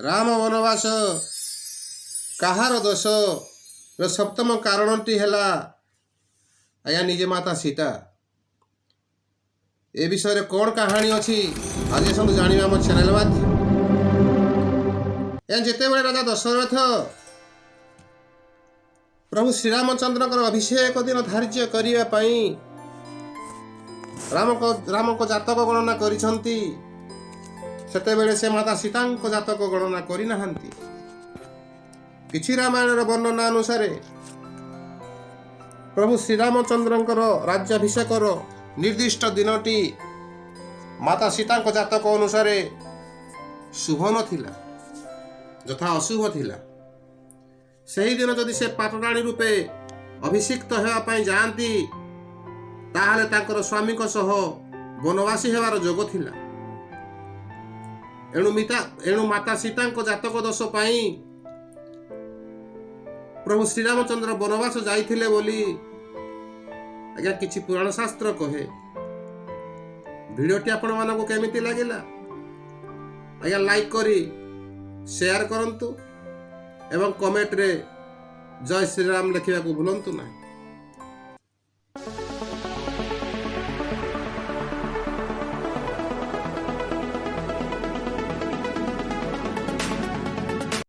ରାମ ବନବାସ କାହାର ଦୋଷ ର ସପ୍ତମ କାରଣଟି ହେଲା ଆଜ୍ଞା ନିଜେ ମାତା ସୀତା। ଏ ବିଷୟରେ କ'ଣ କାହାଣୀ ଅଛି, ଆଜି ଆସନ୍ତୁ ଜାଣିବା ଆମ ଚ୍ୟାନେଲ ମାଧ୍ୟମରେ। ଆଜ୍ଞା, ଯେତେବେଳେ ରାଜା ଦଶରଥ ପ୍ରଭୁ ଶ୍ରୀରାମଚନ୍ଦ୍ରଙ୍କର ଅଭିଷେକ ଦିନ ଧାର୍ଯ୍ୟ କରିବା ପାଇଁ ରାମଙ୍କ ଜାତକ ଗଣନା କରିଛନ୍ତି, ସେତେବେଳେ ସେ ମାତା ସୀତାଙ୍କ ଜାତକ ଗଣନା କରିନାହାନ୍ତି। କିଛି ରାମାୟଣର ବର୍ଣ୍ଣନା ଅନୁସାରେ ପ୍ରଭୁ ଶ୍ରୀରାମଚନ୍ଦ୍ରଙ୍କର ରାଜ୍ୟାଭିଷେକର ନିର୍ଦ୍ଦିଷ୍ଟ ଦିନଟି ମାତା ସୀତାଙ୍କ ଜାତକ ଅନୁସାରେ ଶୁଭ ନଥିଲା, ଯଥା ଅଶୁଭ ଥିଲା। ସେହିଦିନ ଯଦି ସେ ପାଟରାଣୀ ରୂପେ ଅଭିଷିକ୍ତ ହେବା ପାଇଁ ଯାଆନ୍ତି, ତାହେଲେ ତାଙ୍କର ସ୍ୱାମୀଙ୍କ ସହ ବନବାସୀ ହେବାର ଯୋଗ ଥିଲା। ଏଣୁ ମାତା ସୀତାଙ୍କ ଜାତକ ଦୋଷ ପାଇଁ ପ୍ରଭୁ ଶ୍ରୀରାମଚନ୍ଦ୍ର ବନବାସ ଯାଇଥିଲେ ବୋଲି ଆଜ୍ଞା କିଛି ପୁରାଣ ଶାସ୍ତ୍ର କହେ। ଭିଡ଼ିଓଟି ଆପଣମାନଙ୍କୁ କେମିତି ଲାଗିଲା ଆଜ୍ଞା, ଲାଇକ୍ କରି ସେୟାର କରନ୍ତୁ ଏବଂ କମେଣ୍ଟରେ ଜୟ ଶ୍ରୀରାମ ଲେଖିବାକୁ ଭୁଲନ୍ତୁ ନାହିଁ।